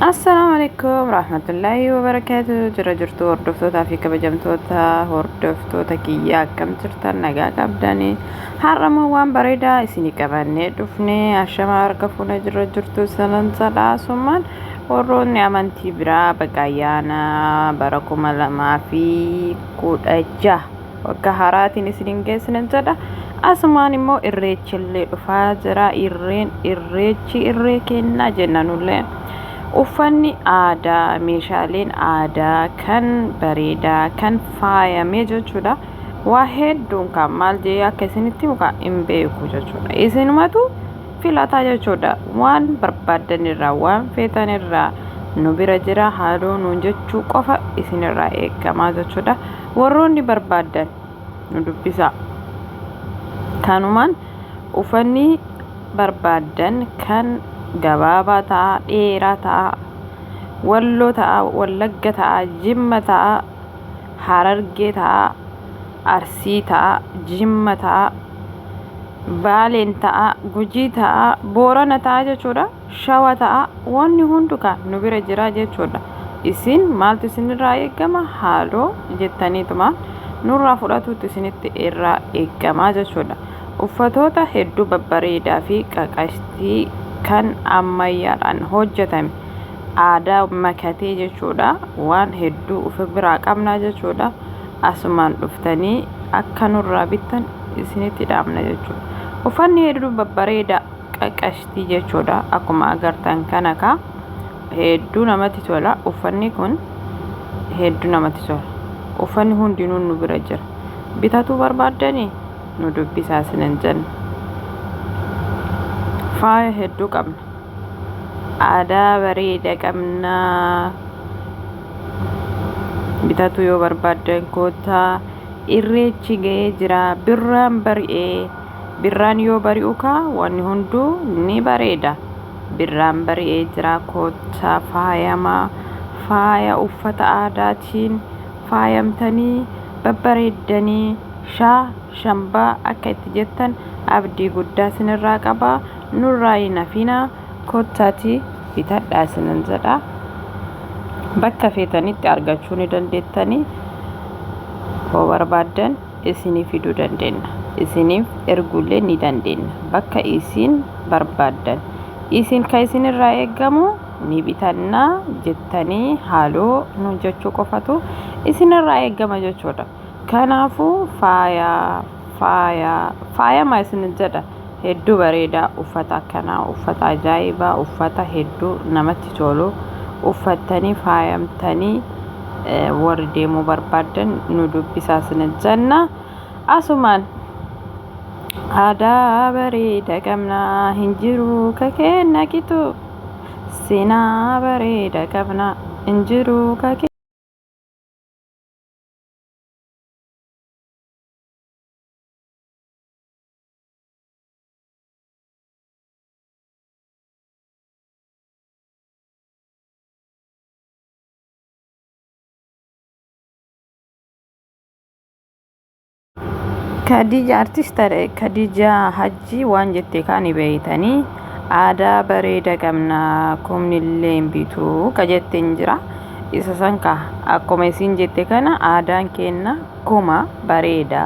Assalaamu alaikum rahmatullahi wabarakaatu. Jira jirtu hordoftootaa fi kabajamtoota hordoftoota kiyya, akkam jirtan? Nagaa qabdanii? Har'ammoo waan bareedaa isinii qabannee dhufne. Ashama, harka fuuna, jira jirtu salansadha. Summaan warroonni amantii biraa baga ayyaana bara 2016 waggaa haaraatiin isiniin geessine jedha. Asumaan immoo irreechillee dhufaa jira. Irreen irreechi irree kennaa jenna nullee. Uffanni aadaa, meeshaaleen aadaa kan bareedaa kan faayamee jechuudha. Waa hedduun kan maal jee akka isinitti himu hin beeku jechuudha. Isinumatu filataa jechuudha. Waan barbaaddan irraa, waan feetan irraa nu bira jira, haaloo nuun jechuu qofa isinirraa eegamaa jechuudha. Warroonni barbaaddan nu dubbisaa. Kanumaan uffanni barbaaddan kan gabaabaa ta'a, dheeraa ta'a, Walloo ta'a, Wallagga ta'a, Jimma ta'a, Harargee ta'a, Arsii ta'a, Jimma ta'a, Baaleen ta'a, Gujii ta'a, Boorana ta'a jechuudha. Shawa ta'a, wanni hundu kan nu bira jira jechuudha. Isin maaltu isinirraa eegama? Haaloo jettaniituma nurraa fudhatuutu isinitti irraa eegamaa jechuudha. Uffatoota hedduu babbareedaa fi qaqashtii kan ammayyaadhaan hojjetame aadaa makatee jechuudha. Waan hedduu of biraa qabnaa jechuudha. Asumaan dhuftanii akka nurraa bittan isinitti dhaamna jechuudha. Uffanni hedduu babbareedaa qaqashtii jechuudha. Akkuma agartan kana ka hedduu namatti tola. Uffanni kun hedduu namatti tola. Uffanni hundinuu nu bira jira. Bitatuu barbaaddanii nu dubbisaa isinin jenna. Faaya hedduu qabna. Aadaa bareeda qabna. Bitatuu yoo barbaaddan koottaa. Irreechi ga'ee jira. Birraan bari'ee. Birraan yoo bari'u kaa wanni hunduu ni bareeda. Birraan bari'ee jira, koottaa faayamaa. Faaya uffata aadaatiin faayamtanii babbareeddanii shaa shambaa akka itti jettan abdii guddaa isinirraa qaba. Nurraa hin hafinaa, koottaatii bitadhaa isinin jedha. Bakka feetanitti argachuu ni dandeettanii, hoo barbaaddan isinii fiduu dandeenya. Isiniif erguullee ni dandeenya. Bakka isin barbaaddan. Isin ka isinirraa eegamu ni bitannaa jettanii haaloo nu jechuu qofatu isinirraa eegama jechuudha. Kanaafuu faaya faaya faayama isin jedha. Hedduu bareedaa uffata akkanaa, uffata ajaa'ibaa, uffata hedduu namatti tolu uffattanii faayamtanii warri deemuu barbaaddan nu dubbisaa isin jenna. Asumaan aadaa bareeda qabnaa, hin jiru ka kenna qitu, seenaa bareeda qabnaa, hin jiru ka. Khadija, artist Khadija Hajji waan jette kaani beeytanii, aadaa bareeda qabna, kumnillee hin bitu ka jette hin jira. Isa san ka akkuma isin jette kana aadaan keenna kuma bareeda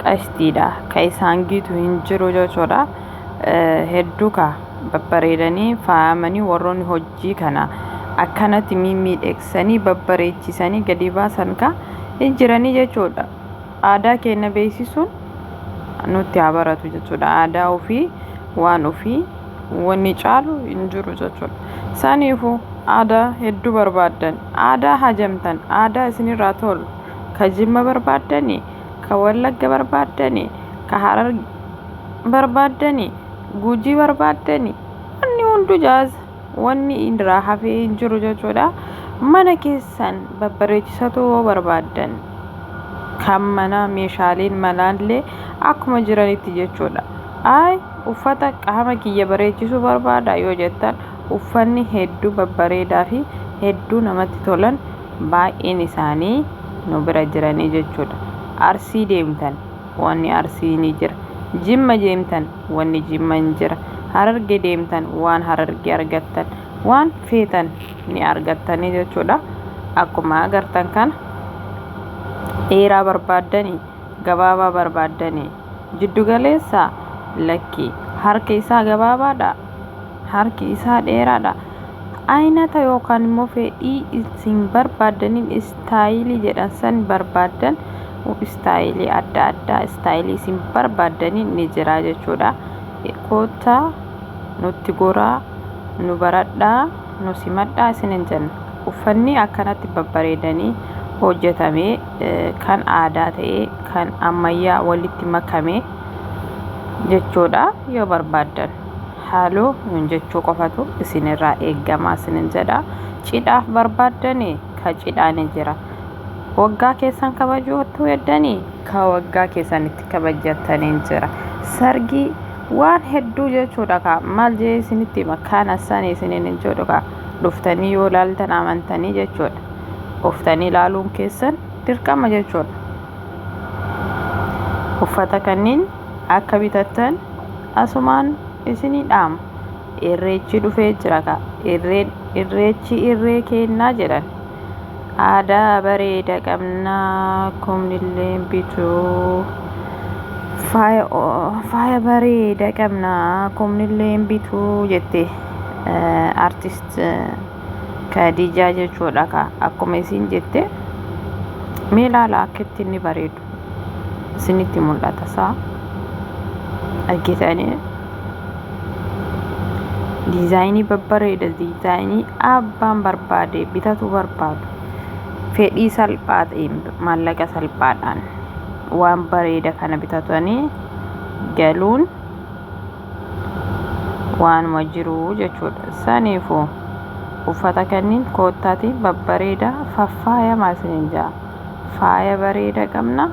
qashtiidha, ka isaan gitu hin jiru jechuudha. Hedduu ka babbareedanii faayamanii warroonni hojii kana akkanatti mimmiidheegsanii babbareechisanii gadi baasan ka hin jiranii jechuudha. Aadaa keenya beeksisuun nutti haa baratu jechuudha. Aadaa ofii, waan ofii wanni caalu hin jiru jechuudha. Saniifuu aadaa hedduu barbaaddan, aadaa hajamtan, aadaa isinirraa tolu, ka Jimma barbaaddanii, ka Wallagga barbaaddanii, ka Harar barbaaddanii, Gujii barbaaddanii, wanni hunduu jaaza, wanni irraa hafee hin jiru jechuudha. Mana keessan babbareechisatu yoo barbaaddan kan mana meeshaaleen manaallee akkuma jiranitti jechuudha. Ayi, uffata qaama kiyya bareechisuu barbaada yoo jettan, uffanni hedduu babbareedaa fi hedduu namatti tolan baay'een isaanii nu bira jiranii jechuudha. Arsii deemtan wanni Arsii ni jira. Jimma deemtan wanni Jimma ni jira. Hararge deemtan waan Hararge argattan. Waan feetan ni argattanii jechuudha. Akkuma agartan kana dheeraa barbaaddanii, gabaabaa barbaaddanii, jiddugaleessa lakki, harki isaa gabaabaadha, harki isaa dheeraadha. Aynata yookaan immoo fedhii isin barbaaddaniin istaayilii jedhan san barbaaddan, istaayilii adda addaa, istaayilii isin barbaaddaniin ni jira jechuudha. Koottaa nutti goraa, nu baradhaa, nu simadhaa isinin jenna. Uffanni akkanatti babbareedanii hojjetamee, kan aadaa ta'ee kan ammayyaa walitti makame jechuudha. Yoo barbaaddan haaloo nun jechuu qofatu isinirraa eeggamaa isinin jedha. Cidhaaf barbaaddanii ka cidhaa ni jira. Waggaa keessan kabajuu heddanii ka waggaa keessan itti kabajjattaniin jira. Sargii waan hedduu jechuudha. Ka maal jee isinitti hima, kana san isiniin hin jedhu. Ka dhuftanii yoo ilaaltan amantanii jechuudha. Dhuftanii ilaaluun keessan dirqama jechuudha. Uffata kanneen akka bitattan asumaan isinii dhaama. Irreechi dhufee jira ka. Irreen, irreechi irree kennaa jedhan. Aadaa bareeda qabnaa, kumnillee bituu. Faaya bareeda qabnaa, kumnillee bituu jette artist Khadijaa jechuudha ka. Akkuma isin jette, mee ilaala akka itti inni bareedu isinitti mul'ata isaa argitanii. Diizaayinii babbareeda, diizaayinii abbaan barbaade bitatu barbaadu, fedhii salphaa ta'een, maallaqa salphaadhaan waan bareeda kana bitatanii galuun waanuma jiru jechuudha. Saniifuu uffata kanniin koottaatiin babbareeda faffaayamaa isiniin jaa. Faaya bareeda qabna.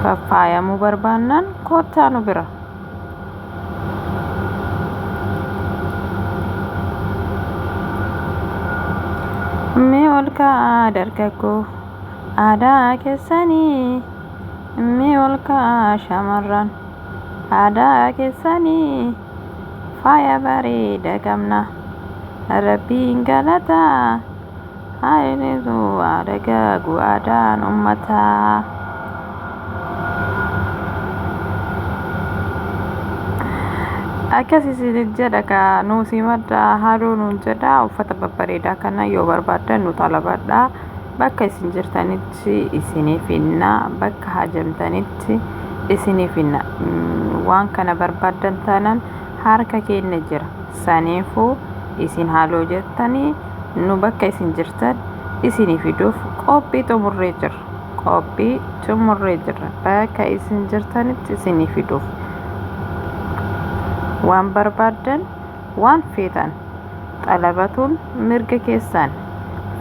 Faffaayamuu barbaannaan koottaa nu bira. Mee ol ka'aa dargaggoo, aadaa keessanii. Mee ol ka'aa shamarran, aadaa keessanii. Faaya bareeda qabna, rabbiin galataa. Haa ilisu, haa dagaagu aadaan ummataa. Akkas isin jedha kaa, nuu simadhaa, haaloo nuun jedha. Uffata babbareedaa kana yoo barbaaddan nu xalabadhaa. Bakka isin jirtanitti isiniif finna, bakka hajamtanitti isiniif finna. Waan kana barbaaddan taanaan harka keenya jira. Saniifuu isin haaloo jettanii nu bakka isin jirtan isinii fiduuf qophii xumurree jirra. Qophii xumurree jirra, bakka isin jirtanitti isinii fiduuf. Waan barbaaddan, waan feetan xalabatuun mirga keessan.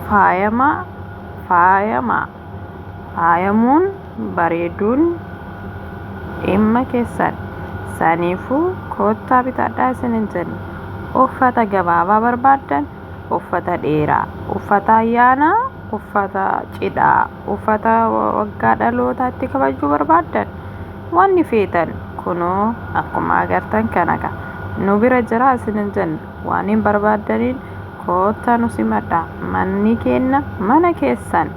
Faayamaa, faayamaa, faayamuun bareeduun dhimma keessan. Saniifuu koottaa bitadhaa isinin jenna. Uffata gabaabaa barbaaddan, uffata dheeraa, uffata ayyaanaa, uffata cidhaa, uffata waggaa dhalootaatti kabajuu barbaaddan, wanni feetan kunoo akkuma agartan kana ka nu bira jira isinin jenna. Waan hin barbaaddaniin koottaa nu simadhaa. Manni keenna mana keessan.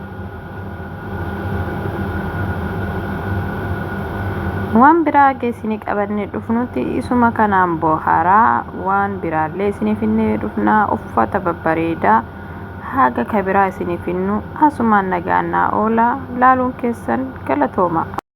Waan biraa akka isinii qabannee dhufnutti isuma kanaan bohaaraa. Waan biraallee isinii finnee dhufnaa, uffata babbareedaa haga ka biraa isinii finnu asumaan nagaan naa oola. Laaluun keessan galatooma.